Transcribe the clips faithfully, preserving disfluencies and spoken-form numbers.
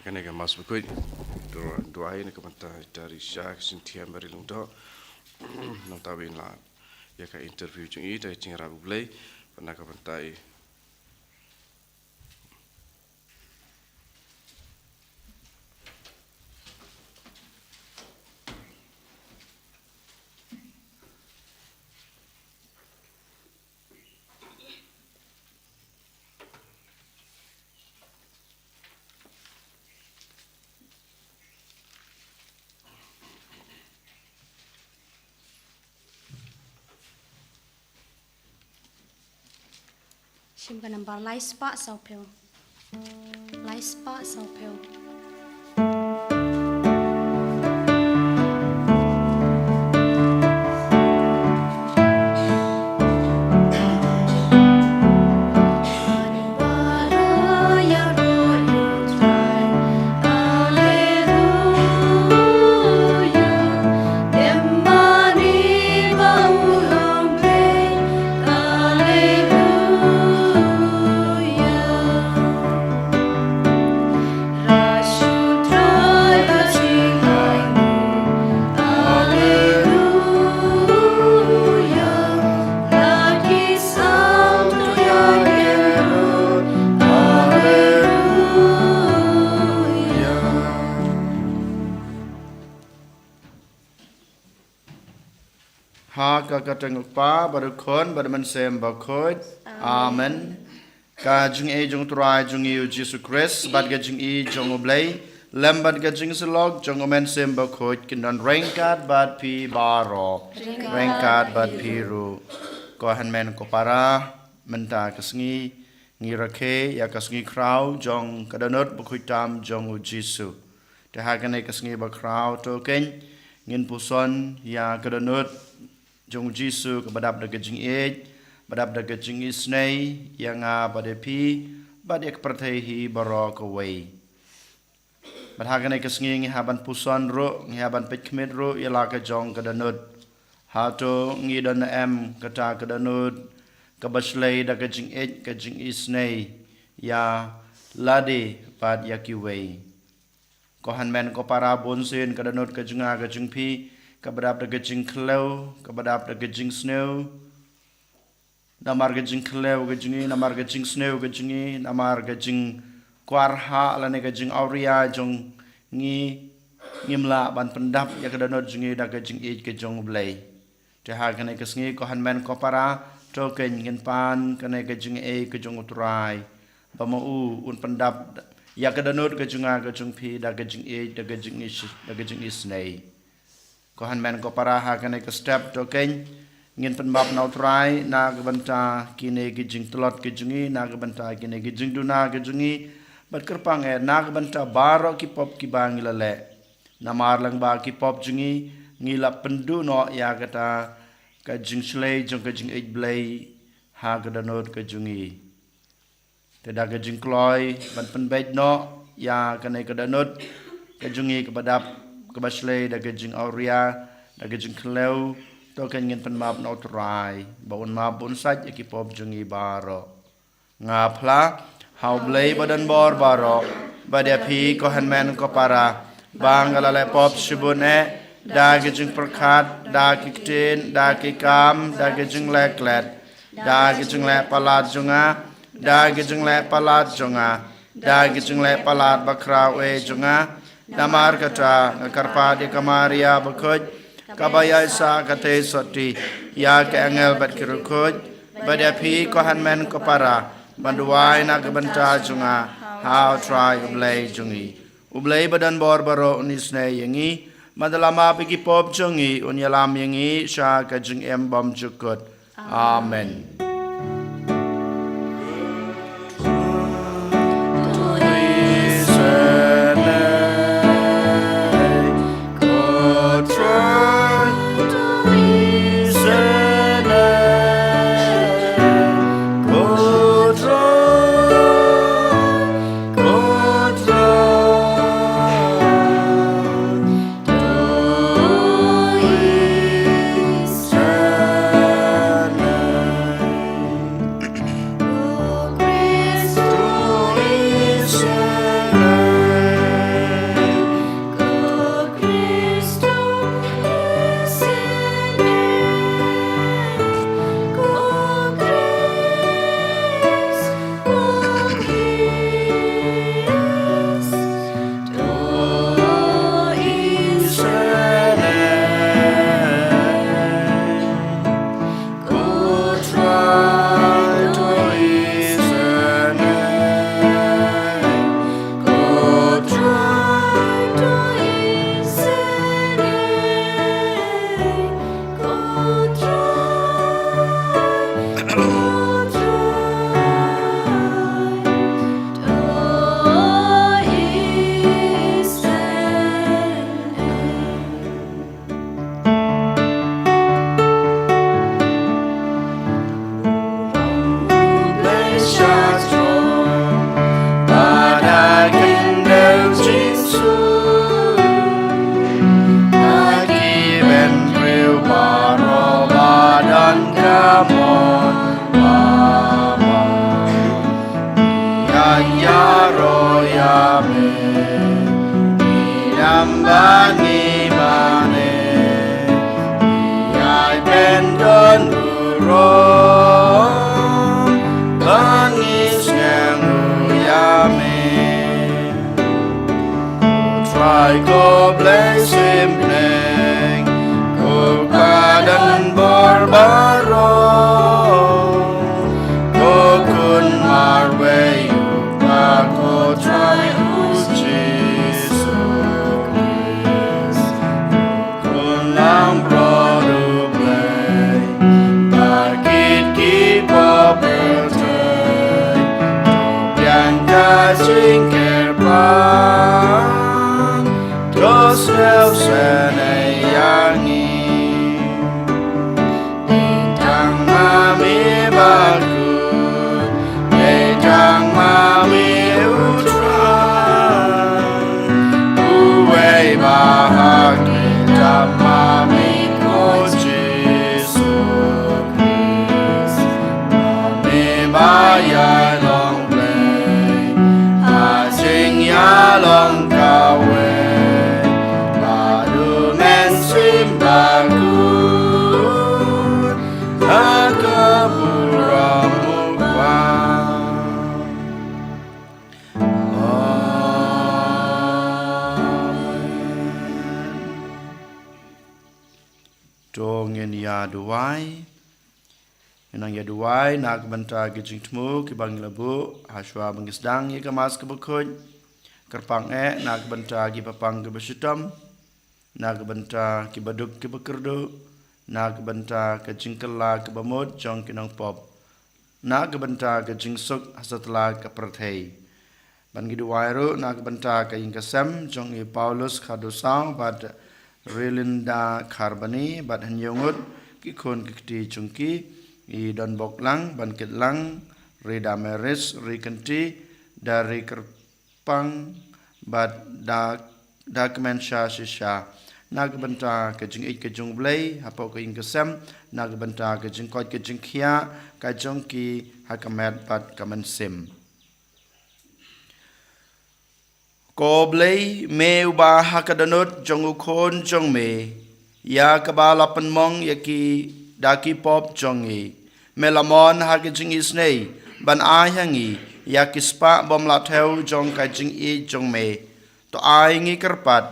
Kane ka Mass Bakhuid, duwai na ka bynta i Tarisha Cynthia Mary Lyngdoh. Nangta wan la ïa ka interview jong i da ka jingïarap U Blei, bad na ka bynta i Shim ka nambar lai spah saw phew. Lai spah saw phew. Ha ka kyrteng U Kpa bad U Khun bad U Mynsiem Bakhuid. Amen. Ka jingïeit jong U Trai jong ngi U Jisu Khrist bad ka jingïeit jong U Blei lem bad ka jingsyllok jong U Mynsiem Bakhuid kin don ryngkat bad phi baroh. Ryngkat bad phi ruh. Ko hynmen ko para, mynta ka sngi ngi rakhe ïa ka sngi khraw jong ka dohnud bakhuid tam jong U Jisu. Te ha kane ka sngi bakhraw to kein ngin puson ïa ka dohnud jong U Jisu kaba dap da ka jingïeit, ba dap da ka jingisynei ïa nga bad ïa phi bad ïa ka pyrthei hi baroh kawei. Bad ha kane ka sngi ngi hap ban puson ruh, ngi hap ban peit khmih ruh ïa la ka jong ka dohnud. Hato ngi don ne em kata ka dohnud kaba shlei da ka jingïeit, ka jingisynei ïa lade bad ïa kiwei. Ko hynmen ko para, bunsien ka dohnud ka jong nga ka jong phi kaba dap da ka jingklew, kaba dap da ka jingsniew. Namar ka jingklew ka jong ngi, namar ka jingsniew ka jong ngi, namar ka jingkwah lane ka jingawria jong ngi, ngim lah ban pyndap ïa ka dohnud jong ngi da ka jingïeit ka jong U Blei. Te ha kane ka sngi ko hynmen ko para, to kein ngin pan kane ka jingïeit ka jong U Trai, ba ma u un pyndap ïa ka dohnud ka jong nga ka jong phi da ka jingïeit, da ka jingis-, da ka jingisynei. Ko hynmen ko para, ha kane ka step to kein ngin pynbap na U Trai na ka bynta kine ki jingtlot ki jong ngi, na ka bynta kine ki jingduna ki jong ngi, bad kyrpang eh na ka bynta baroh ki pop kiba ngi la leh. Namar lyngba ki pop jong ngi, ngi la pynduh noh ïa kata ka jingshlei jong ka jingïeit Blei ha ka dohnud ka jong ngi. Te da ka jingkloi ban pynbeit noh ïa kane ka dohnud ka jong ngi kaba dap, kaba shlei da ka jingawria, da ka jingklew, to kein ngin pynbap na U Trai ba un map, ba un sait ïa ki pop jong ngi baroh. Nga phla ha U Blei ba don bor baroh, bad ïa phi ko hynmen ko para, ba nga la leh pop shibun eh, da ka jingpyrkhat, da ki ktien, da ki kam, da ka jingleh klet, da ka jingleh palat jong nga, da ka jingleh palat jong nga, da ka jingleh palat bakhraw eh jong nga. Namar kata nga kyrpad ïa ka Maria bakhuid, kaba ïaisah ka theisotti ïa ki angel bad ki riewkhuid, bad ïa phi ko hynmen ko para, ban duwai na ka bynta jong nga ha U Trai U Blei jong ngi. U Blei ba don bor baroh un isynei ïa ngi, bad un ïalam ïa ki pop jong ngi, un ïalam ïa ngi sha ka jingim bymjukut. Amen. To ngin ïa duwai. Ngin nang ïa duwai na ka bynta ki jingthmu kiba ngi la buh ha shuwa ba ngi sdang ïa ka Mass kaba khuid. Kyrpang eh na ka bynta ki bapang kiba shitom, na ka bynta kiba duk kiba kyrduh, na ka bynta ka jingkylla kaba mut jong ki nongpop, na ka bynta ka jingsuk ha satlak ka pyrthei. Bad ngi duwai ruh na ka bynta ka ïing ka sem jong i Paulus Khardusaw bad Rilinda Kharbani bad Hynñiew Ngut, ki khun ki kti jong ki, i Donbok Lang, Bankit Lang, Ri Damaris, Ri Kynti, Da Ri Kyrpang bad Da, Da Kmen Sha Shisha. Na ka bynta ka jingïeit ka jong U Blei hapoh ka ïing ka sem, na ka bynta ka jingkoit ka jingkhiah ka jong ki ha ka met bad ka mynsiem. Ko Blei, me uba ha ka dohnud jong u Khun jong me, ïa kaba la pynmong ïa ki da ki pop jong ngi, me la mon ha ka jingisynei ban ai ha ngi ïa ki spah bym lah thew jong ka jingïeit jong me. To ai ngi kyrpad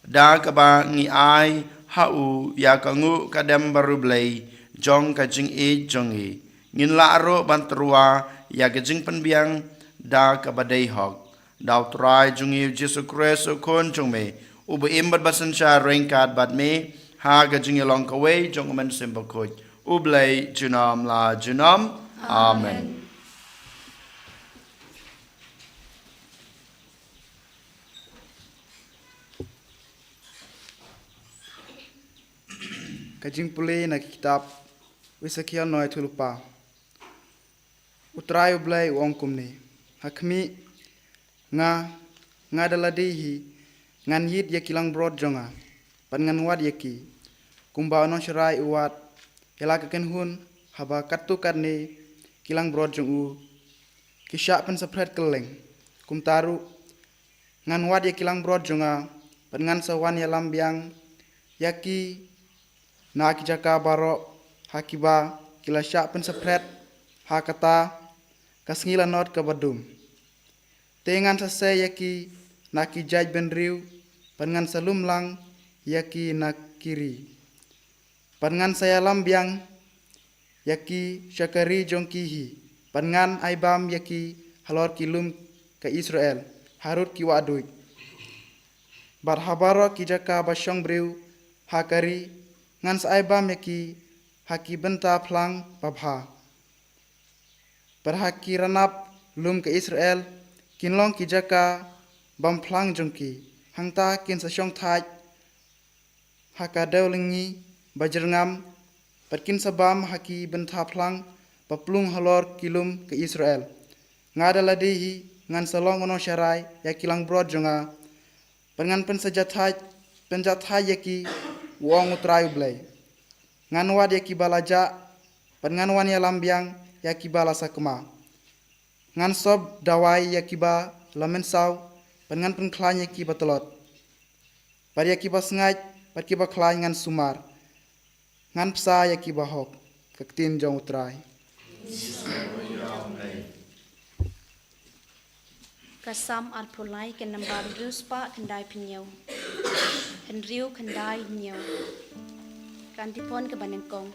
da kaba ngi ai ha u ïa ka nguh ka dem bariewblei jong ka jingïeit jong ngi, ngin lah ruh ban tyrwa ïa ka jingpynbiang da kaba dei hok. Da U Trai jong ngi U Jisu Khrist U Khun jong me, uba im bad ba synshar ryngkat bad me ha ka jingïalong kawei jong U Mynsiem Bakhuid, U Blei junom la junom. Amen. Amen. Ka jingpule na ka kitab U Esekiel Noaithuhlypa. U Trai U Blei u ong kumne: Ha khmih, nga, nga da lade hi, ngan ïit ïa ki langbrot jong nga, bad ngan wad ïa ki, kumba u nongsharai u wad ïa la ka kynhun, haba katto katne ki langbrot jong u ki shah pynsaphriang kylleng. Kumta ruh, ngan wad ïa ki langbrot jong nga, bad ngan sa wan ïalam biang ïa ki na ki jaka baroh ha kiba ki la shah pynsaphriang ha kata ka sngi lanot kaba dum. Te ngan sa sei ïa ki na ki jaid bynriew, bad ngan sa lum lang ïa ki na ki ri. Bad ngan sa ïalam biang ïa ki sha ka ri jong ki hi, bad ngan ai bam ïa ki halor ki lum ka Israel, harud ki wahduid. Bad ha baroh ki jaka ba shong briew ha ka ri, ngan sa ai bam ïa ki ha ki bynta phlang babha. Bad ha ki ranab lum ka Israel, kin long ki jaka bam phlang jong ki, hangta kin sa shong thait ha ka dewlynngi ba jyrngam, bad kin sa bam ha ki bynta phlang ba plung halor ki lum ka Israel. Nga da lade hi, ngan sa long u nongsharai ïa ki langbrot jong nga, bad ngan pynsaja thait, pynjah thait ïa ki, u ong U Trai U Blei. Ngan wad ïa kiba la jah, bad ngan wan ïalam biang ïa kiba la sakma. Ngan sop dawai ïa kiba la mynsaw, bad ngan pynkhlaiñ ïa kiba tlot. Bad ïa kiba sngaid bad kiba khlaiñ ngan sumar, ngan bsa ïa kiba hok. Ka ktien jong U Trai. Ka Salm arphew lai, ka nambar hynriew spah khyndai phew hynñiew. Hynriew khyndai hynñiew. Ka Antiphon kaba nyngkong.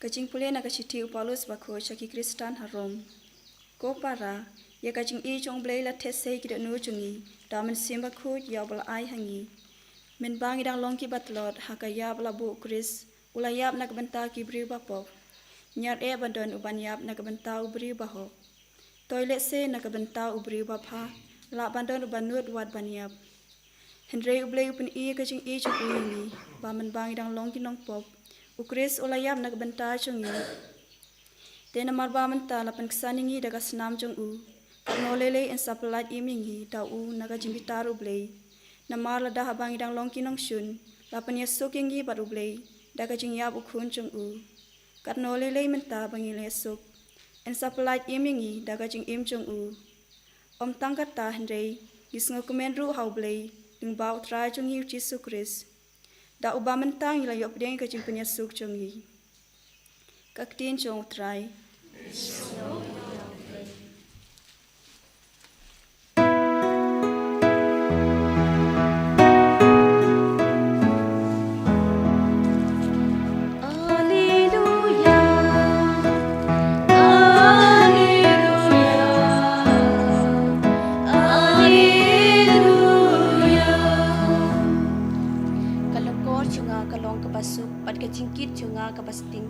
Ka jingpule na ka shithi u Paulus bakhuid sha ki Khristan ha Rom. Ko para, ïa ka jingïeit jong U Blei la theh sei ki dohnud jong ngi da u Mynsiem Bakhuid ïa uba la ai ha ngi. Mynba ngi dang long kiba tlot, ha ka ïap la buh u Khrist, u la ïap na ka bynta ki briew bapop. Ñiar eh ban don uban ïap na ka bynta u briew bahok. Toi lehse na ka bynta u briew babha, lah ban don uba nud wat ban ïap. Hynrei U Blei u pyni ka jingïeit jong u ïa ngi, ba mynba ngi dang long ki nongpop, u Khrist u la ïap na ka bynta jong ngi. Te namar ba mynta la pynksan ïa ngi da ka snam jong u, katno lei lei yn sa pyllait im ïa ngi da u na ka jingbitar U Blei. Namar lada haba ngi dang long ki nongshun, la pynïasuk ïa ngi bad U Blei da ka jingïap u Khun jong u, katno lei lei mynta ba ngi la ïasuk, yn sa pyllait im ïa ngi da ka jingim jong u. Ym tang kata hynrei, ngi sngewkmen ruh ha U Blei lyngba U Trai jong ngi U Jisu Khrist. Da uba mynta ngi la ïoh pdiang ïa ka jingpynïasuk jong ngi. Ka ktien jong U Trai. Alleluia, alleluia, alleluia. Ka lyngkor jong nga ka long kaba suk, bad ka jingkit jong nga kaba sting.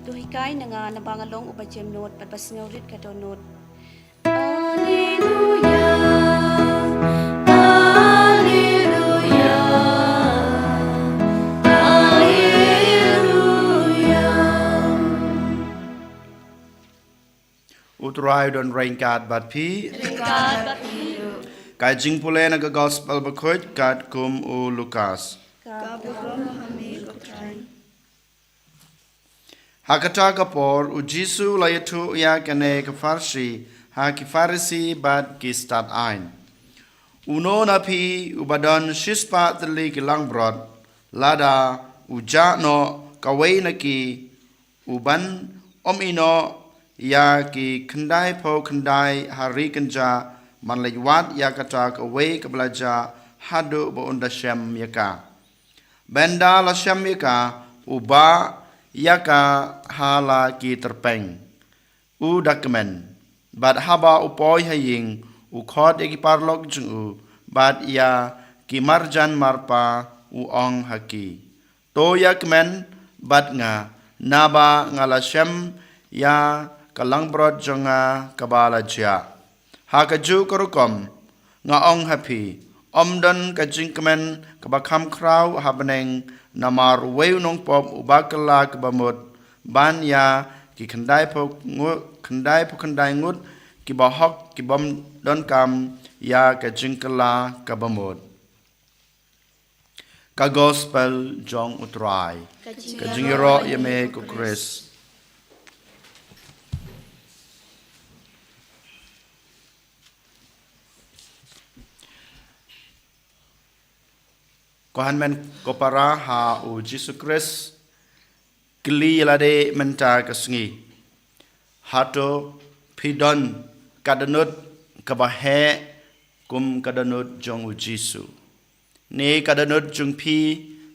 To hikai na nga, naba nga long uba jemnud bad ba sngewrit ka dohnud. Alleluia, alleluia, alleluia. U Trai u don ryngkat bad phi. Ryngkat bad phi ruh. Ka jingpule na ka Gospel Bakhuid katkum u Lukas. Ka burom ha me ko Trai. Ha kata ka por, u Jisu u la ïathuh ïa kane ka pharshi ha ki Pharisi bad ki stad aiñ. Uno na phi uba don shispah tylli ki langbrot, lada u jah noh kawei na ki, u ban ym ïeh noh ïa ki khyndaiphew khyndai ha ri kynjah, ban leit wad ïa kata kawei kaba la jah haduh ba un da shem ïa ka? Bad ynda la shem ïa ka, u bah ïa ka ha la ki tyrpeng. U da kmen. Bad haba u poi ha ïing, u khot ïa ki paralok jong u bad ïa ki marjan marpa, u ong ha ki, to ïa kmen bad nga, naba nga la shem ïa ka langbrot jong nga kaba la jah. Ha kajuh ka rukom, nga ong ha phi, ym don ka jingkmen kaba kham khraw ha bneng namar uwei u nongpop uba kylla kaba mut, ban ïa ki khyndaiphew ngu-, khyndaiphew khyndai ngut kiba hok kibym donkam ïa ka jingkylla kaba mut. Ka Gospel jong U Trai. Ka jingïaroh ïa me ko Khrist. Ko hynmen ko para ha U Jisu Khrist, kylli ïa lade mynta ka sngi. Hato phi don ka dohnud kaba heh kum ka dohnud jong U Jisu? Ne ka dohnud jong phi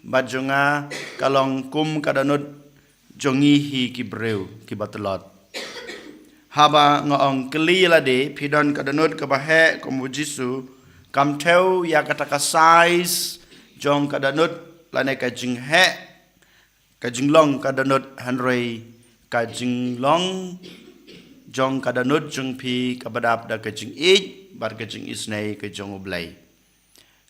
bad jong nga ka long kum ka dohnud jong ngi hi ki briew kiba tlot? Haba nga ong kylli ïa lade, phi don ka dohnud kaba heh kum U Jisu, kam thew ïa kata ka size jong ka dohnud lane ka jingheh, ka jinglong ka dohnud, hynrei ka jinglong jong ka dohnud jong phi kaba dap da ka jingïeit bad ka jingisynei ka jong U Blei.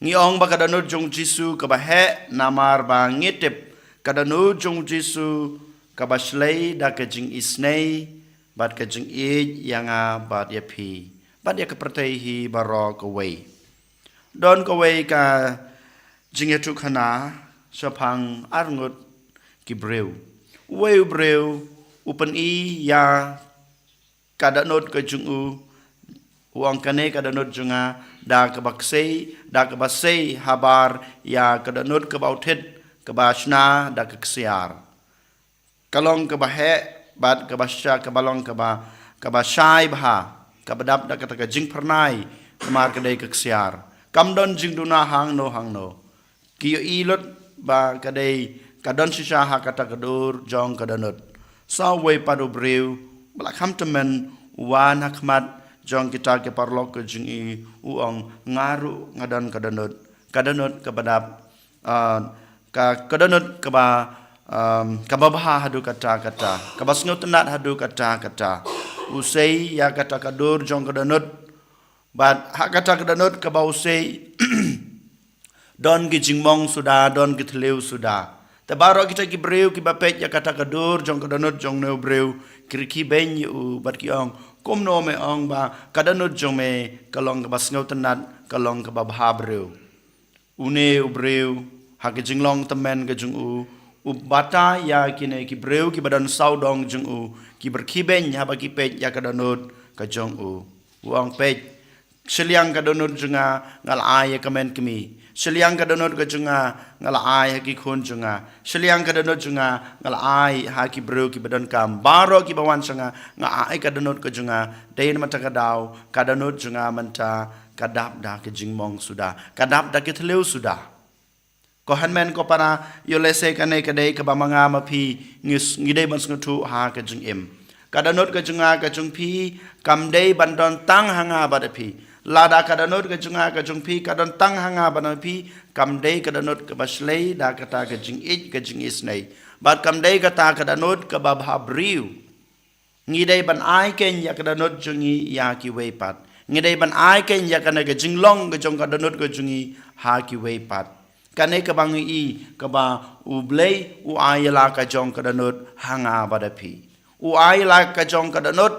Ngi ong ba ka dohnud jong U Jisu kaba heh namar ba ngi tip ka dohnud jong U Jisu kaba shlei da ka jingisynei bad ka jingïeit ïa nga bad ïa phi bad ïa ka pyrthei hi baroh kawei. Don kawei ka jingïathuhkhana shaphang arngut ki briew. Uwei u briew u pyni ïa ka dohnud ka jong u, u ong kane ka dohnud jong nga, da kaba ksei, da kaba sei habar ïa ka dohnud kaba u thied, kaba shna da ka ksiar. Ka long kaba heh bad kaba sha, kaba long kaba, kaba shai bha, kaba dap da kata ka jingphyrnai, namar ka dei ka ksiar. Kam don jingduna hangno hangno. Ki ïohi lut ba ka dei ka don shisha ha kata ka dur jong ka dohnud. Sa uwei pat u briew ba la kham tymmen u wan ha khmat jong kita ki paralok ka jingi, u ong, nga ruh nga don ka dohnud, ka dohnud kaba dap, ah, ka, ka dohnud kaba, um, kaba bha haduh katta katta, kaba sngewtynnat haduh katta katta. U sei ïa kata ka dur jong ka dohnud, bad ha kata ka dohnud kaba u sei don ki jingmong suda, don ki thliew suda. Te baroh kita ki briew kiba peit ïa kata ka dur jong ka dohnud jong une u briew, ki rkhie beiñ ïa u bad ki ong, kumno me ong ba ka dohnud jong me ka long kaba sngewtynnat, ka long kaba bha briew? Une u briew, ha ka jinglong tymmen ka jong u, u batai ïa kine ki briew kiba don sawdong jong u, kiba rkhie beiñ haba ki peit ïa ka dohnud ka jong u. U ong, peit, shiliang ka dohnud jong nga nga la ai ïa ka mei kmie. Shiliang ka dohnud ka jong nga nga la ai ha ki khun jong nga. Shiliang ka dohnud jong nga nga la ai ha ki briew kiba donkam. Baroh kiba wan sha nga, nga ai ka dohnud ka jong nga. Dei namar kata ka daw, ka dohnud jong nga mynta ka dap da ka jingmong suda, ka dap da ki thliew suda. Ko hynmen ko para, ïoh lehse kane ka dei kaba ma nga ma phi ngi s-, ngi dei ban sngewthuh ha ka jingim. Ka dohnud ka jong nga ka jong phi kam dei ban don tang ha nga bad ha phi. Lada ka dohnud ka jong nga ka jong phi ka don tang ha nga bad ha phi, kam dei ka dohnud kaba shlei da kata ka jingïeit ka jingisynei. Bad kam dei kata ka dohnud kaba bha briew. Ngi dei ban ai keiñ ïa ka dohnud jong ngi ïa kiwei pat. Ngi dei ban ai keiñ ïa kane ka jinglong ka jong ka dohnud ka jong ngi ha kiwei pat. Kane kaba ngi i kaba U Blei u ai ïa la ka jong ka dohnud ha nga bad ha phi. U ai ïa la ka jong ka dohnud,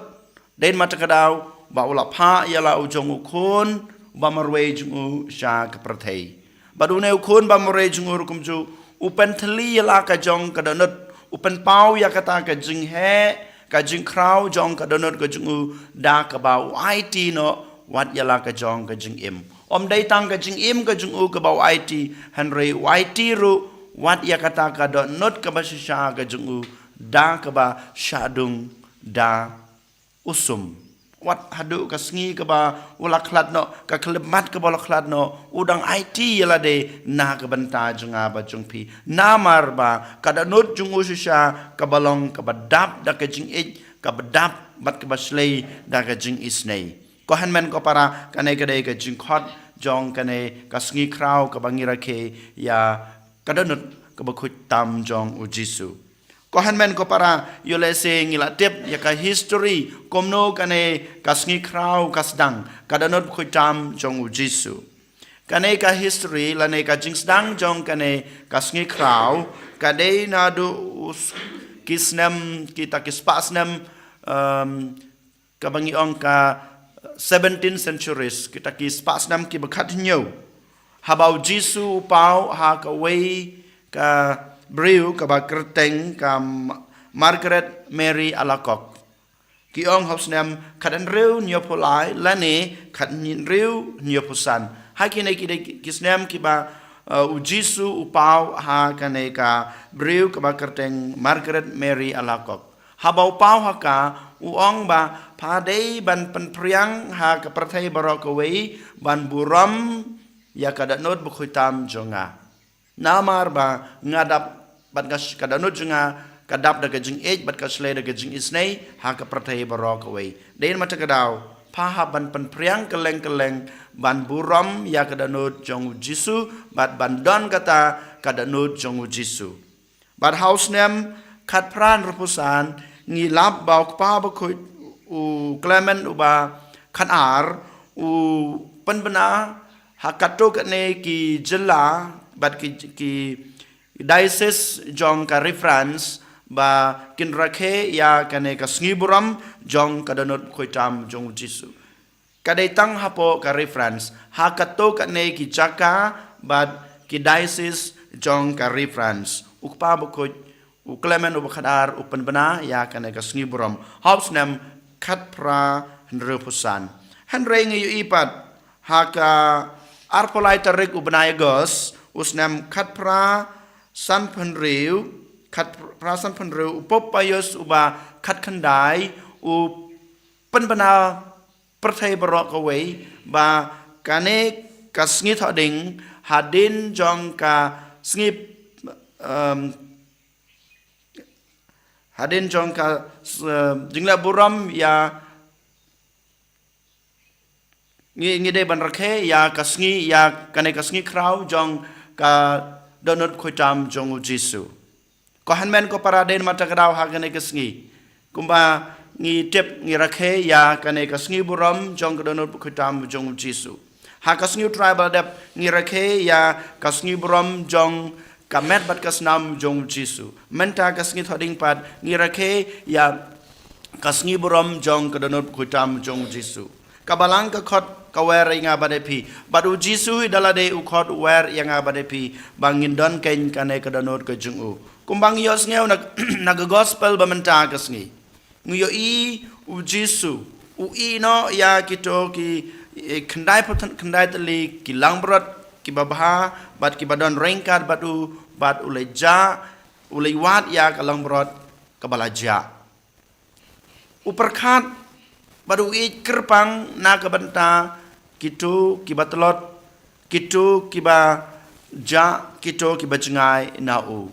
dei namar kata ka daw ba u la phah ïa la u jong u khun ba marwei jong u sha ka pyrthei. Bad une u khun ba marwei jong u ruh kumjuh, u pynthylli ïa la ka jong ka dohnud, u pynpaw ïa kata ka jingheh, ka jingkhraw jong ka dohnud ka jong u, da kaba u aiti noh wat ïa la ka jong ka jingim. Ym dei tang ka jingim ka jong u kaba u aiti, hynrei u aiti ruh wat ïa kata ka dohnud kaba shisha ka jong u, da kaba shah dung da u sum. Wat haduh ka sngi kaba u la khlad noh, ka khyllipmat kaba u la khlad noh, u dang aiti ïa lade na ka bynta jong nga bad jong phi. Namar ba ka dohnud jong u shisha kaba long kaba dap da ka jingïeit, kaba dap bad kaba shlei da ka jingisynei. Ko hynmen ko para, kane ka dei ka jingkhot jong kane ka sngi khraw kaba ngi rakhe ïa ka dohnud kaba khuid tam jong U Jisu. Ko hynmen ko para, ïoh lehse ngi la tip ïa ka history kumno kane ka sngi khraw ka sdang, ka dohnud khuid tam jong U Jisu. Kane ka history lane ka jingsdang jong kane ka sngi khraw ka dei naduh u s-, ki snem, kita ki spah snem, um, kaba ngi ong ka seventeenth centuries, kita ki spah snem kiba khathynñiew. Haba U Jisu u paw ha kawei ka briew kaba kyrteng ka M-, Margaret Mary Alacoque. Ki ong ha u snem khathynriew hynñiewphew lai lane khathynriew hynñiewphew san. Ha kine ki dei ki, ki snem kiba, uh, U Jisu u paw ha kane ka briew kaba kyrteng Margaret Mary Alacoque. Haba u paw ha ka, u ong ba pha dei ban pynphriang ha ka pyrthei baroh kawei ban burom ïa ka dohnud bakhuid tam jong nga. Namar ba nga dap bad ka sh-, ka dohnud jong nga ka dap da ka jingïeit bad ka shlei da ka jingisynei ha ka pyrthei baroh kawei. Dei namar kata ka daw pha hap ban pynphriang kylleng kylleng ban burom ïa ka dohnud jong U Jisu bad ban don kata ka dohnud jong U Jisu. Bad ha u snem khatphra hynriewphew san ngi lap ba u kpa bakhuid u Clement uba khatar u pynbna ha katto katne ki jylla bad ki, ki diocese jong ka ri France ba kin rakhe ïa kane ka sngi burom jong ka dohnud bakhuid tam jong U Jisu. Ka dei tang hapoh ka ri France, ha katto katne ki jaka bad ki diocese jong ka ri France. U kpa bakhuid u Clement uba khatar u pynbna ïa kane ka sngi burom ha u snem khatphra hynriewphew san. Hynrei ngi ïohi pat ha ka arphew lai tarik u bnai August u snem khatphra sanphew hynriew, khatphra sanphew hynriew, u Pope Pius uba khatkhyndai u pynbna pyrthei baroh kawei ba kane ka sngi Thohdieng hadien jong ka sngi, em, Hadien jong ka, eh, jingleh burom ïa ngi, ngi dei ban rakhe ïa ka sngi, ïa kane ka sngi khraw jong ka dohnud khuid tam jong u Jisu. Ko hynmen ko para, dei namar kata ka daw ha kane ka sngi, kumba ngi tip, ngi rakhe ïa kane ka sngi burom jong ka dohnud khuid tam jong u Jisu. Ha ka sngi u Trai ba la dep ngi rakhe ïa ka sngi burom jong ka met bad ka snam jong u Jisu. Mynta ka sngi Thohdieng pat ngi rakhe ïa ka sngi burom jong ka dohnud khuid tam jong u Jisu. Ka Balang ka khot ka wer ïa nga bad ïa phi, bad u Jisu hi da lade u khot u wer ïa nga bad ïa phi, ba ngin don keiñ kane ka dohnud ka jong u. Kumba ngi ïohsngew na, na ka gospel ba mynta ka sngi, ngi ïohi u Jisu u ïehnoh ïa kito ki, eh, khyndai phew khyndai tylli ki langbrot kiba bha bad kiba don ryngkat bad u, bad u leit jah, u leit wad ïa ka langbrot kaba la jah. U pyrkhat bad u ïeit kyrpang na ka bynta kito kiba tlot, kito kiba jah, kito kiba jngai na u.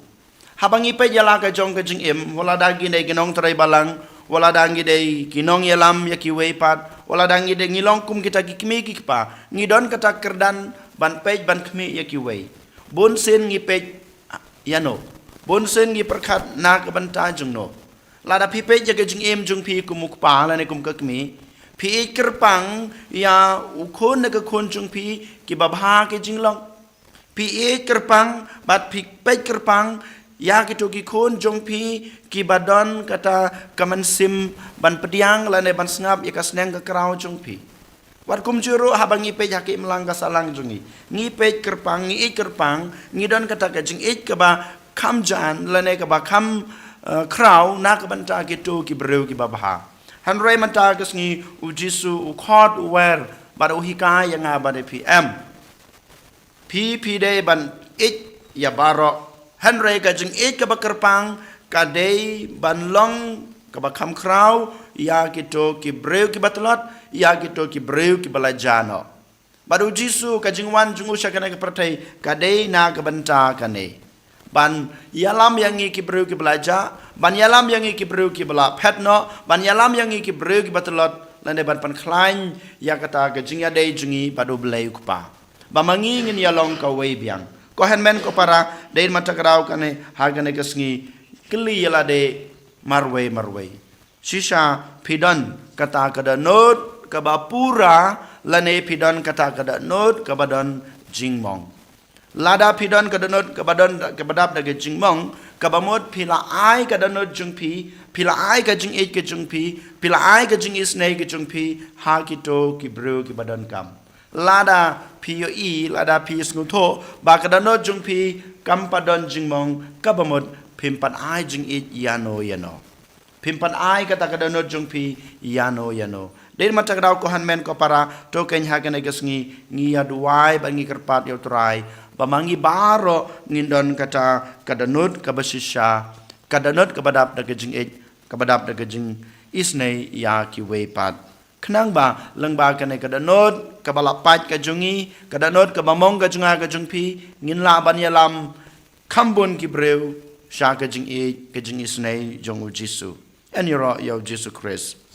Haba ngi peit ïa la ka jong ka jingim, wat lada ngi dei ki nongtrei balang, wat lada ngi dei ki nongïalam ïa kiwei pat, wat lada ngi dei, ngi long kum kita ki kmie ki kpa, ngi don kata ka kyrdan ban peit ban khmih ïa kiwei. Bunsien ngi peit ïano? Bunsien ngi pyrkhat na ka bynta jongno? Lada phi peit ïa ka jingim jong phi kum u kpa lane kum ka kmie, phi ïeit kyrpang ïa u khun ne ka khun jong phi kiba bha ki jinglong. Phi ïeit kyrpang bad phi peit kyrpang ïa kito ki khun jong phi kiba don kata ka mynsiem ban pdiang lane ban sngap ïa ka sneng ka kraw jong phi. Wat kumjuh ruh haba ngi peit ha ka imlang ka sahlang jong ngi, ngi peit kyrpang, ngi ïeit kyrpang, ngi don kata ka jingïeit kaba kham jan lane kaba kham, eh, khraw na ka bynta kito ki briew kiba bha. Hynrei mynta ka sngi u Jisu u khot u wer bad u hikai ïa nga bad ïa phi, em, phi, phi dei ban ïeit ïa baroh. Hynrei ka jingïeit kaba kyrpang ka dei ban long kaba kham khraw ïa kito ki briew kiba tlot, ïa kito ki briew kiba la jah noh. Bad u Jisu, ka jingwan jong u sha kane ka pyrthei ka dei na ka bynta kane, ban ïalam ïa ngi ki briew kiba la jah, ban ïalam ïa ngi ki briew kiba la phet noh, ban ïalam ïa ngi ki briew kiba tlot, lane ban pynkhlaiñ ïa kata ka jingïadei jong ngi bad u Blei u Kpa, ba ma ngi ngin ïalong kawei biang. Ko hynmen ko para, dei namar kata ka daw kane, ha kane ka sngi, kylli ïa lade marwei marwei. Shisha phi don kata ka dohnud kaba pura, lane phi don kata ka dohnud kaba don jingmong? Lada phi don ka dohnud kaba don, kaba dap da ka jingmong, kaba mut phi la ai ka dohnud jong phi, phi la ai ka jingïeit ka jong phi, phi la ai ka jingisynei ka jong phi ha kito ki briew kiba donkam. Lada phi ïohi, lada phi sngewthuh ba ka dohnud jong phi kam pat don jingmong, kaba mut phim pat ai jingïeit ïano ïano. Phim pat ai kata ka dohnud jong phi ïano ïano. Dei namar kata ka daw, ko hynmen ko para, to keiñ ha kane ka sngi ngi ïa duwai bad ngi kyrpad ïa u Trai ba ma ngi baroh ngin don kata ka dohnud kaba shisha, ka dohnud kaba dap da ka jingïeit, kaba dap da ka jingisynei ïa kiwei pat. Khnang ba lyngba kane ka dohnud kaba la pait ka jong ngi, ka dohnud kaba mong ka jong nga ka jong phi, ngin lah ban ïalam kham bun ki briew sha ka jingïeit, ka jingisynei jong u Jisu. Yn ïaroh ïa u Jisu Khrist.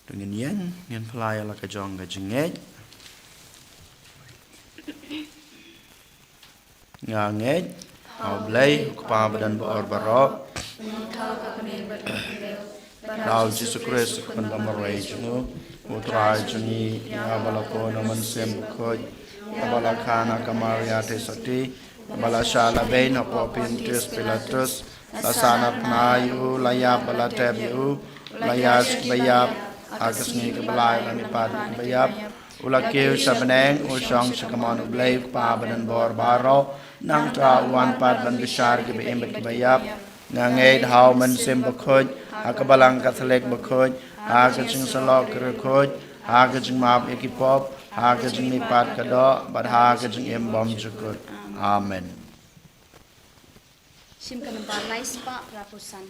To ngin ïeng, ngin phla ïa la ka jong ka jingngeit. Nga ngeit ha U Blei, U Kpa ba don ba or baroh, da U Jisu Khrist u khun ba marwei jong u, U Trai jong ngi, ïa ba la pun na U Mynsiem Bakhuid, ïa ba la kha na ka Maria Theisotti, ba la shah la beiñ hapoh Pontius Pilatus, la sahnarphna ïa u, la ïap ba la tep ïa u, la ïaid sha kiba ïap, ha ka sngi kaba lai la mihpat na kiba ïap, u la kiew sha bneng, u shong sha kamon U Blei U Kpa ba don ba or baroh, nangta u wan pat ban bishar kiba im bad kiba ïap. Nga ngeit ha U Mynsiem Bakhuid, ha ka Balang Katholik bakhuid, ha ka jingsyllok bakhuid, ha ka jingmap ïa ki pop, ha ka jingmihpat ka doh, bad ha ka jingim bymjukut. Amen. Shim ka nambar lai spah phra phew san.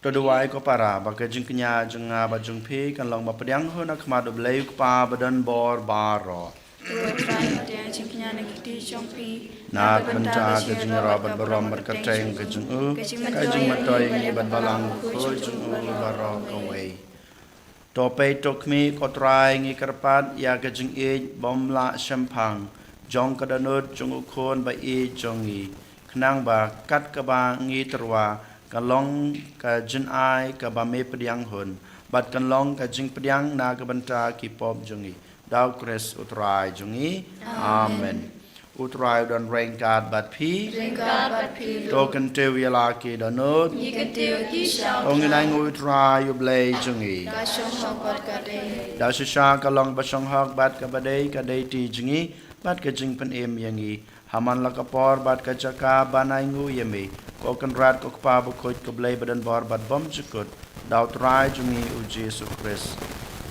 To duwai ko para, ba ka jingkñia jong nga bad jong phi kan long ba pdiang hun ha khmat U Blei U Kpa ba don bor baroh. To Trai, pdiang jingkñia na ki kti jong phi, na ka bynta ka jingïaroh bad burom bad kyrteng ka jong u, ka jingmyntoi ïa ngi bad balang bakhuid jong u baroh kawei. To peit to khmih ko Trai, ngi kyrpad ïa ka jingïeit bym lah shemphang jong ka dohnud jong u Khun ba ïeit jong ngi, khnang ba kat kaba ngi tyrwa kan long ka jingai kaba me pdiang hun, bad kan long ka jingpdiang na ka bynta ki pop jong ngi. Da U Khrist U Trai jong ngi. Amen. Amen. U Trai u don ryngkat bad phi. Ryngkat bad phi ruh. To kyntiew ïa la ki dohnud. Ngi kyntiew ïa ki sha U Trai. To ngin ainguh ïa U Trai U Blei jong ngi. Ka shong hok bad ka dei. Da shisha ka long ba shong hok bad kaba dei ka dei ti jong ngi bad ka jingpynim ïa ngi ha man la ka por bad ka jaka ban ainguh ïa me, ko Kynrad ko Kpa bakhuid, ko Blei ba don bor bad bymjukut, da U Trai jong ngi U Jisu Khrist.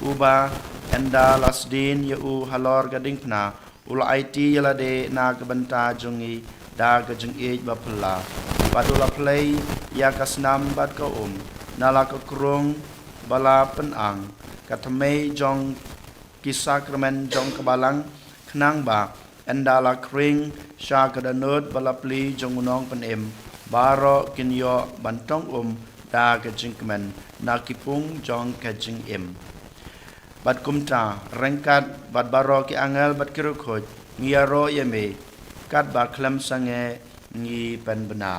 Uba ynda la sdien ïa u halor ka diengphna, u la aiti ïa lade na ka bynta jong ngi da ka jingïeit ba phylla, bad u la plie ïa ka snam bad ka um na la ka krung ba la pynang, ka thymmei jong ki sakramen jong ka balang, khnang ba ynda la khring sha ka dohnud ba la plie jong u Nongpynim, baroh kin ïoh ban tong um da ka jingkmen na ki pung jong ka jingim. Bad kumta, ryngkat bad baroh ki angel bad ki riewkhuid, ngi ïaroh ïa me, katba khlem sangeh ngi pynbna.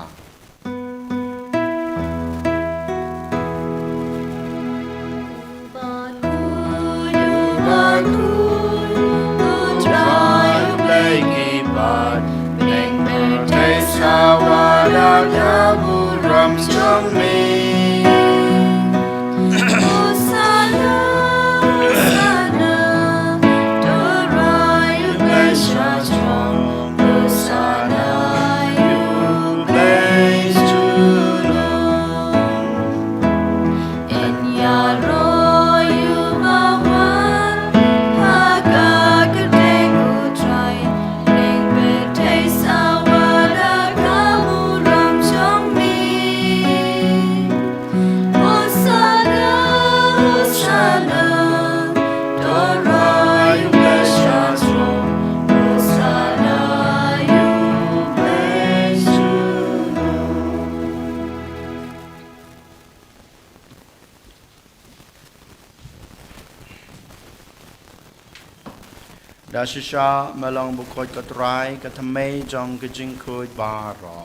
Da shisha me long bakhuid ko Trai, ka thymmei jong ki jingkhuid baroh.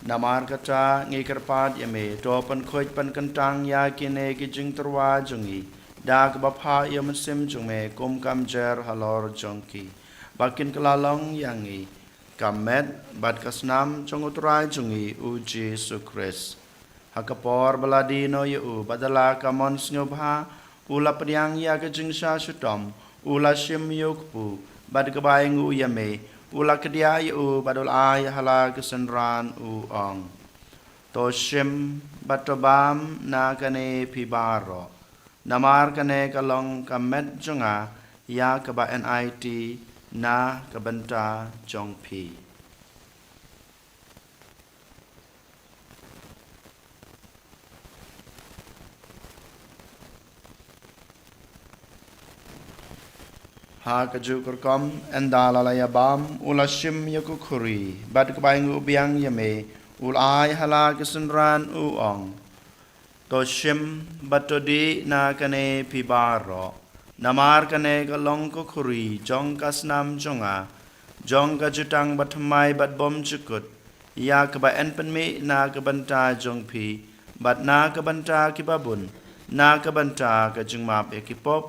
Namar kata ngi kyrpad ïa me, to pynkhuid pynkyntang ïa kine ki jingtyrwa jong ngi da kaba phah ïa u Mynsiem jong me kum ka mjer halor jong ki, ba kin kylla long ïa ngi ka met bad ka snam jong u Trai jong ngi u Jisu Khrist. Ha ka por ba la die noh ïa u, bad da la ka mon sngewbha u la pdiang ïa ka jingshah shitom, u la shim ïa u kpu, bad kaba ainguh ïa me, u la kdiah ïa u, bad u la ai ha la ki synran, u ong: To shim bad to bam na kane phi baroh. Namar kane ka long ka met jong nga ïa kaba enai na ka bynta jong phi. Ha kajuh ka rukom, ynda la la ïa bam, u la shim ïa ka khuri, bad kaba ïeng u biang ïa me, u la ai ha la ki synran u ong: To shim bad to dih na kane phi baroh. Namar kane ka long ka khuri jong ka snam jong nga, jong ka jutang bathymmai bad bymjukut, ïa kaba yn pynmih na ka bynta jong phi bad na ka bynta kiba bun, na ka bynta ka jingmap ïa ki pop.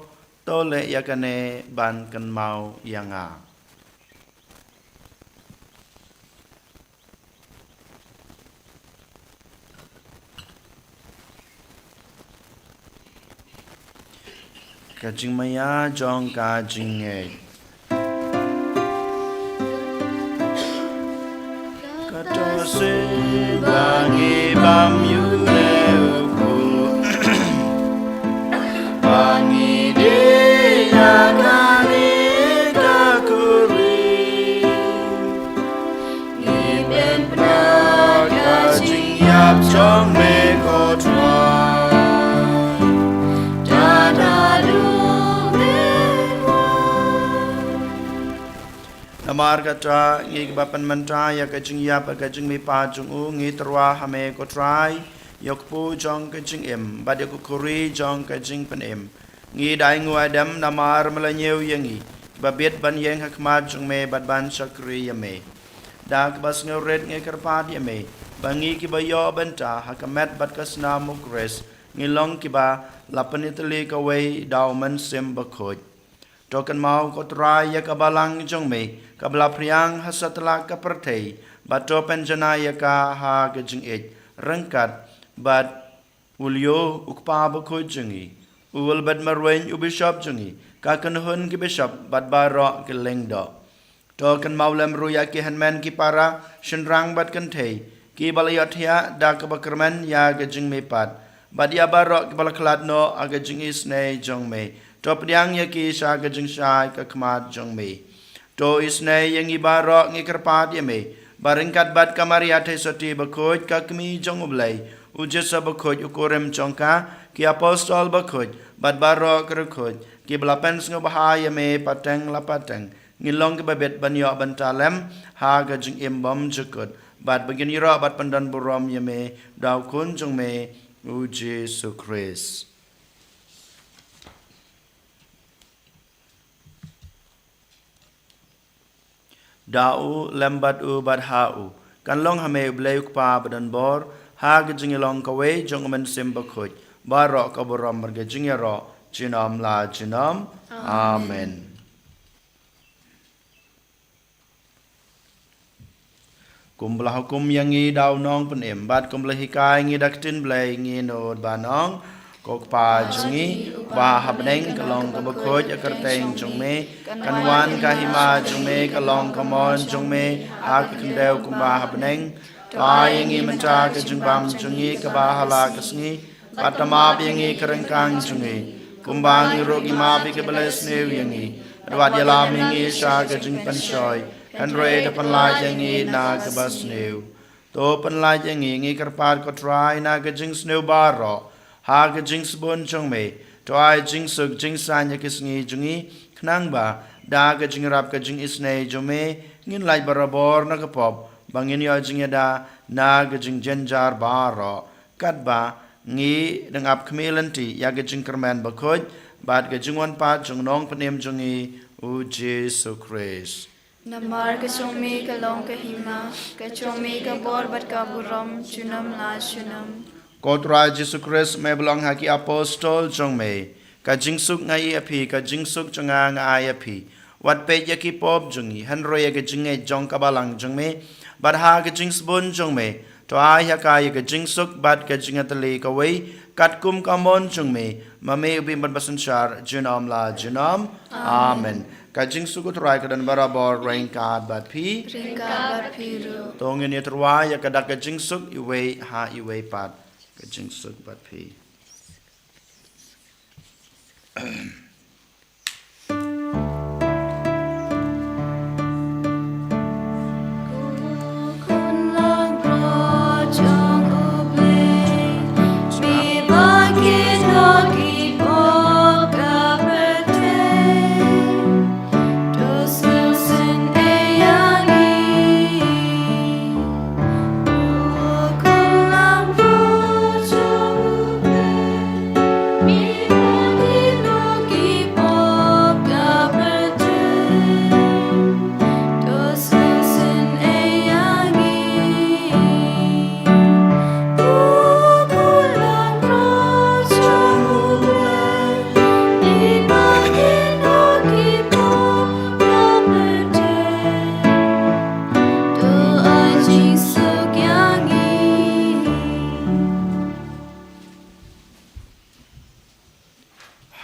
To leh ïa kane ban kynmaw ïa nga. Ka jingmaïa jong ka jingngeit. Kata seh ba ngi bam ïa une u kpu, ba ngi dih ïa kane ka khuri. Ngi pynbna ka jingïap jong me ko Trai. Tada du men wan. Namar kata ngi kiba pynmynta ïa ka jingïap ka jingmihpat jong u, ngi tyrwa ha me ko Trai, ïa u kpu jong ka jingim bad ïa ka khuri jong ka jingpynim. Ngi da ainguh aidem namar me la ñiew ïa ngi kiba bit ban ïeng ha khmat jong me bad ban shakri ïa me. Da kaba sngewrit ngi kyrpad ïa me ba ngi kiba ïoh bynta ha ka met bad ka snam u Khrist, ngi long kiba la pynïatylli kawei da u Mynsiem Bakhuid. To kynmaw ko Trai ïa ka balang jong me kaba la phriang ha satlak ka pyrthei, bad to pynjanai ïa ka ha ka jingïeit ryngkat bad u Leo u kpa bakhuid jong ngi, u Wilbert Marwein u bishop jong ngi, ka kynhun ki bishop bad baroh ki lyngdoh. To kynmaw lem ruh ïa ki hynmen ki para, shynrang bad kynthei kiba la ïohthiah da kaba kyrmen ïa ka jingmihpat, bad ïa baroh kiba la khlad noh ha ka jingisynei jong me. To pdiang ïa ki sha ka jingshai ka khmat jong me. To isynei ïa ngi baroh, ngi kyrpad ïa me ba ryngkat bad ka Maria Theisotti bakhuid, ka kmie jong u Blei, u Joseph bakhuid u kurim jong ka, ki apostol bakhuid bad baroh ki riewkhuid kiba la pynsngewbha ïa me pateng la pateng, ngin long kiba bit ban ïoh bynta lem ha ka jingim bymjukut, bad ba ngin ïaroh bad pyndonburom ïa me da u Khun jong me u Jisu Khrist. Da u, lem bad u, bad ha u, kan long ha me u Blei u Kpa badonbor, ha ka jingïalong kawei jong u Mynsiem Bakhuid, baroh ka burom bad ka jingïaroh junom la junom. Amen. Amen. Kumba la hukum ïa ngi da u Nongpynim, bad kumba la hikai ngi da ka ktien Blei, ngi nud ban ong: Ko Kpa jong ngi uba ha bneng, ka long kaba khuid ïa ka kyrteng jong me, kan wan ka hima jong me, ka long ka mon jong me ha ka khyndew kumba ha bneng. To ai ïa ngi mynta ka jingbam jong ngi kaba ha la ka sngi, bad to map ïa ngi ka ryngkang jong ngi, kumba ngi ruh ngi map ïa kiba leh sniew ïa ngi. Bad wat ïalam ïa ngi sha ka jingpynshoi, hynrei to pynlait ïa ngi na kaba sniew. To pynlait ïa ngi, ngi kyrpad ko Trai, na ka jingsniew baroh, ha ka jingsbun jong me. To ai jingsuk jingsaiñ ïa ki sngi jong ngi, khnang ba da ka jingïarap ka jingisynei jong me, ngin lait barabor na ka pop, ba ngin ïoh jingïada na ka jingjynjar baroh, katba ngi dang ap khmih lynti ïa ka jingkyrmen bakhuid bad ka jingwan pat jong u Nongpynim jong ngi, u Jisu Khrist. Namar ka jong me ka long ka hima, ka jong me ka bor bad ka burom junom la junom. Ko Trai Jisu Khrist, me ba la ong ha ki apostol jong me: Ka jingsuk nga ai ïa phi, ka jingsuk jong nga nga ai ïa phi. Wat peit ïa ki pop jong ngi, hynrei ïa ka jingngeit jong ka balang jong me, bad ha ka jingsbun jong me, to ai ha ka ïa ka jingsuk bad ka jingïatylli kawei, katkum ka mon jong me, ma me u ba im bad ba synshar junom la junom. Amen. Amen. Ka jingsuk u Trai ka don barabor ryngkat bad phi. Ryngkat bad phi ruh. To ngin ïatyrwa ïa ka da ka jingsuk iwei ha iwei pat. Ka jingsuk bad phi.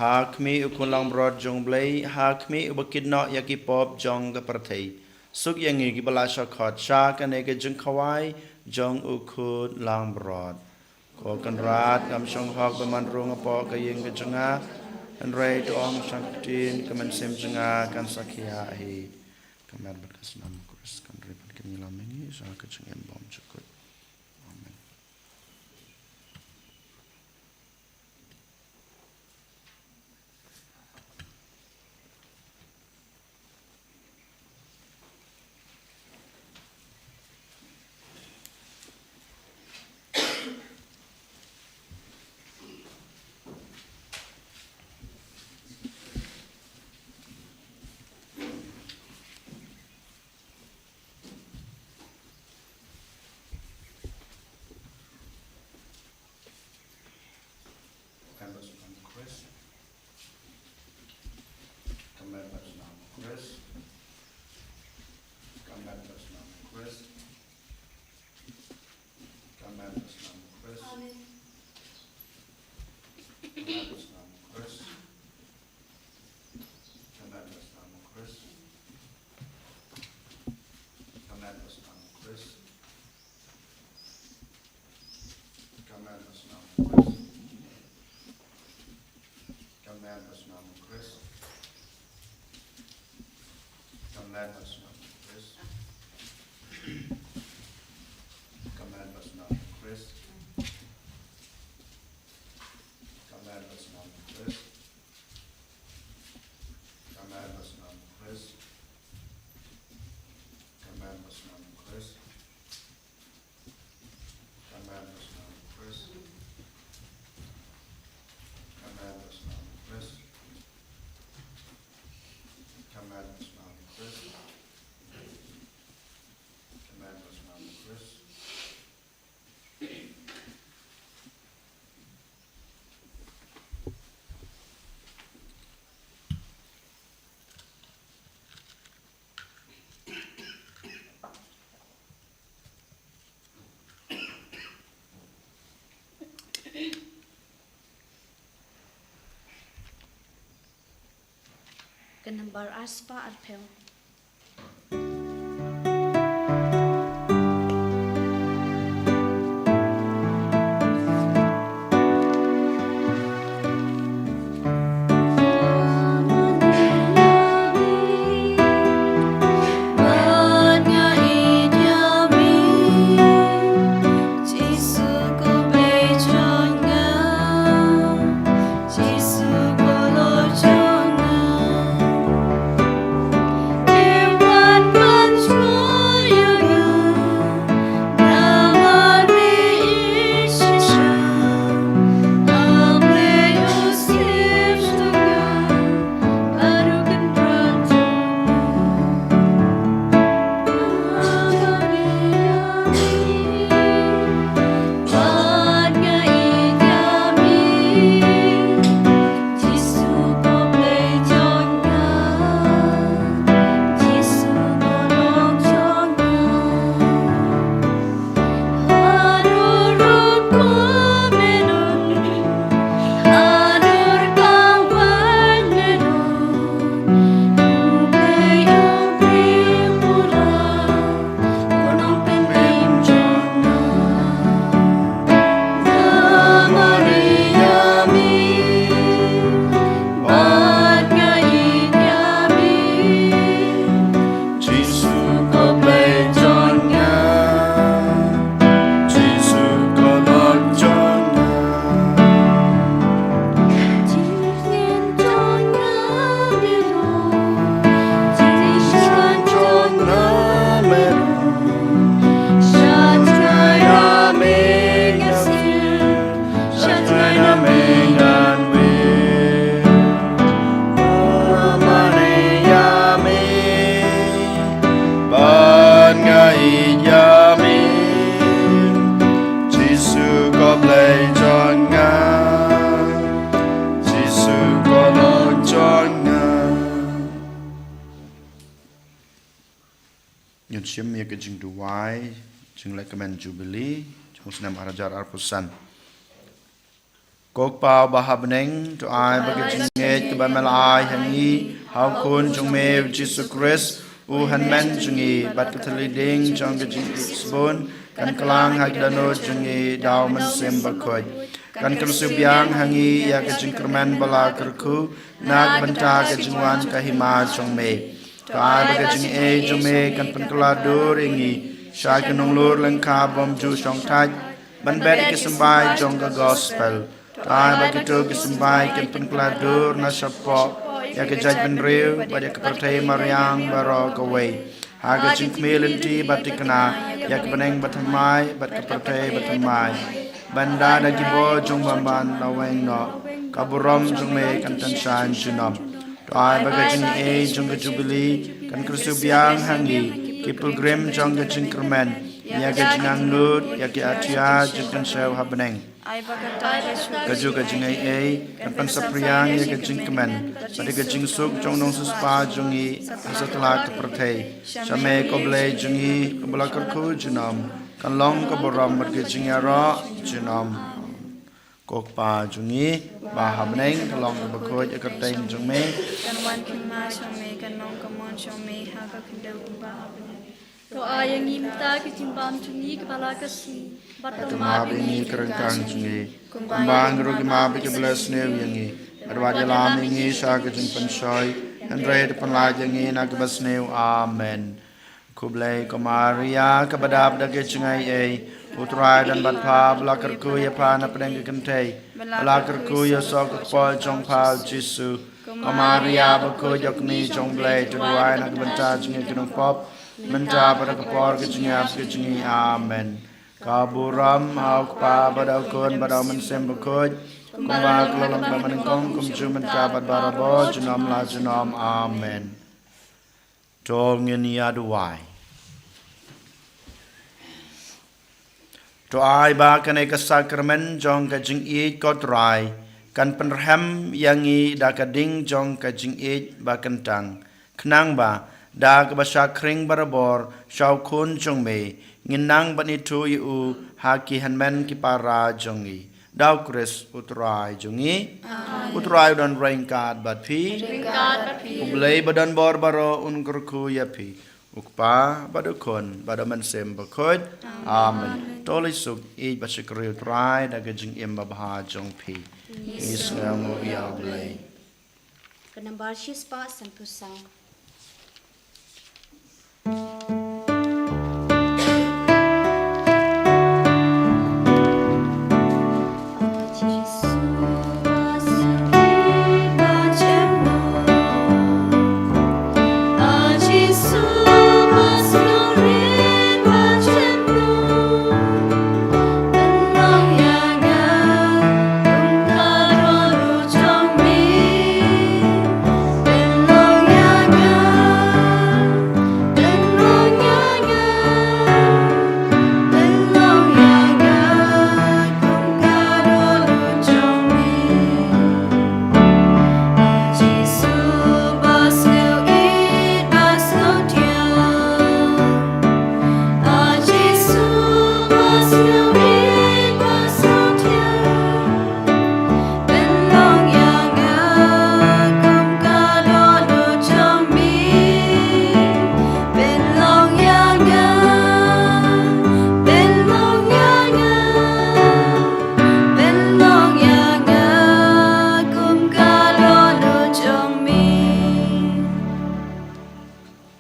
Ha khmih u khun langbrot jong U Blei, ha khmih uba kit noh ïa ki pop jong ka pyrthei. Suk ïa ngi kiba la shah khot sha kane ka jingkhawai jong u khun langbrot. Ko Kynrad, ngam shong hok ba man rung hapoh ka ïing ka jong nga, hynrei to ong shaphang ka ktien, ka mynsiem jong nga kan sa khia hi. Ka met bad ka snam u Khrist kan rit bad kan ïalam ïa ngi sha ka jingim bymjukut. Amen. Ka met bad ka snam u Khrist. Ka met bad ka snam u Khrist. Ka met bad ka snam u Khrist. Amen. Ka met bad ka snam u Khrist. Ka met bad ka snam u Khrist. Ka met bad ka snam u Khrist. Ka met bad ka snam u Khrist. Ka met bad ka snam u Khrist. Ka met bad ka snam u Khrist. Ka met bad ka snam u Khrist. Ka met bad ka snam u Khrist. Ka met bad ka snam u Khrist. Ka met bad ka snam u Khrist. Ka met bad ka snam u Khrist. Ka met bad ka snam u Khrist. Ka met bad ka snam u Khrist. Ka met bad ka snam u Khrist. Ka nambar arspah arphew. Shim ïa ka jingduwai, jingleh kmen Jubilee, jong u snem ar hajar arphew san. Ko Kpa uba ha bneng, to ai ba ka jingngeit kaba me la ai ha ngi, ha u Khun jong me u Jisu Khrist, u hynmen jong ngi, bad ka thylliej ding jong ka jingïeit shibun, kan kylla ha ki dohnud jong ngi, da u Mynsiem Bakhuid. Kan kyrsiew biang ha ngi, ïa ka jingkyrmen ba la kyrkhu, na ka bynta ka jingwan ka hima jong me. To ai ba ka jingaiei jong me kan pynkylla dur ïa ngi, sha ki nonglor lyngkha bym ju shong thait, ban bet ïa ki symbai jong ka gospel. To ai ba kito ki symbai kan pynkylla dur na shapoh, ïa ka jaitbynriew, bad ïa ka pyrthei mariang baroh kawei. Ha ka jingkhmih lynti bad thikna, ïa ka bneng bathymmai, bad ka pyrthei bathymmai. Ban da da ki bor jong u bymman la weng noh, ka burom jong me kan tang shah junom. To ai ba ka jingaiei jong ka Jubilee, kan kyrsiew biang ha ngi, ki pilgrim jong ka jingkyrmen, ïa ka jingangnud, ïa ki atiar jong ka jingpynshoi ha bneng. Ai ba ka tai ba shu Kajuh ka jingaiei, kan pynsaphriang ïa ka jingkmen, bad ïa ka jingsuk jong u nongsiewspah jong ngi, ha satlak ka pyrthei. Sha me ko Blei jong ngi, uba la kyrkhu junom, kan long ka burom bad ka jingïaroh junom. Ko Kpa jong ngi, uba ha bneng, ka long kaba khuid ïa ka kyrteng jong me. Kan wan ka hima jong me, kan long ka mon jong me, ha ka khyndew kumba ha bneng. To ai ïa ngi mynta ka jingbam jong ngi kaba la ka sngi. Bad to map ïa ngi ki ryngkang jong ngi, kumba ngi ruh ngi map ïa kiba la sniew ïa ngi. Bad wat ïalam ïa ngi sha ka jingpynshoi, hynrei to pynlait ïa ngi na kaba sniew. Amen. Khublei ko Maria, kaba dap da ka jingaiei, u Trai u don bad pha, ba la kyrkhu ïa pha na pdeng ki kynthei. Ba la kyrkhu ïa u soh ka kpoh jong pha u Jisu. Ko Maria bakhuid, ïa ka kmie jong u Blei, to duwai na ka bynta jong ngi ki nongpop, mynta bad ha ka por ka jingïap ka jong ngi. Amen. Ka burom ha u Kpa bad ha u Khun bad ha u Mynsiem Bakhuid, kumba ka la long ha bneng, kumjuh mynta bad barabor, junom la junom. Amen. To ngin ïa duwai. To ai ba kane ka sakramen jong ka jingïeit ko Trai, kan pynrhem ïa ngi da ka ding jong ka jingïeit ba kyntang. Khnang ba, da kaba shah khring barabor, sha u Khun jong me, ngin nang ban ithuh ïa u, ha ki hynmen ki para jong ngi. Da u Khrist u Trai jong ngi. Amen. U Trai u don ryngkat bad phi. Ryngkat bad phi. U Blei ba don bor baroh un kyrkhu ïa phi. U Kpa, bad u Khun, bad u Mynsiem Bakhuid. Amen. Amen. To leit suk, ïeit bad shakri u Trai, da ka jingim babha jong phi. Ngi sngewnguh ïa u Blei. Ka nambar shispah sanphew saw.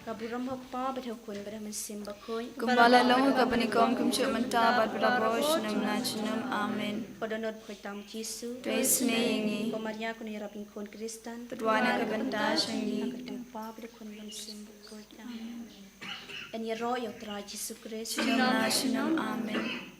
Ka burom ha u Kpa bad ha u Khun bad ha u Mynsiem Bakhuid. Kumba la long ha kaba nyngkong, kumjuh mynta bad barabor, junom la junom. Amen. Ko dohnud bakhuid tam u Jisu. To isynei ïa ngi. Ko Maria ko nongïarap jong ki khun Khristan. To duwai na ka bynta jong ngi. Ha ka kyrteng u Kpa bad u Khun bad u Mynsiem Bakhuid. Amen. Yn ïaroh ïa u Trai Jisu Khrist. Junom la junom. Amen.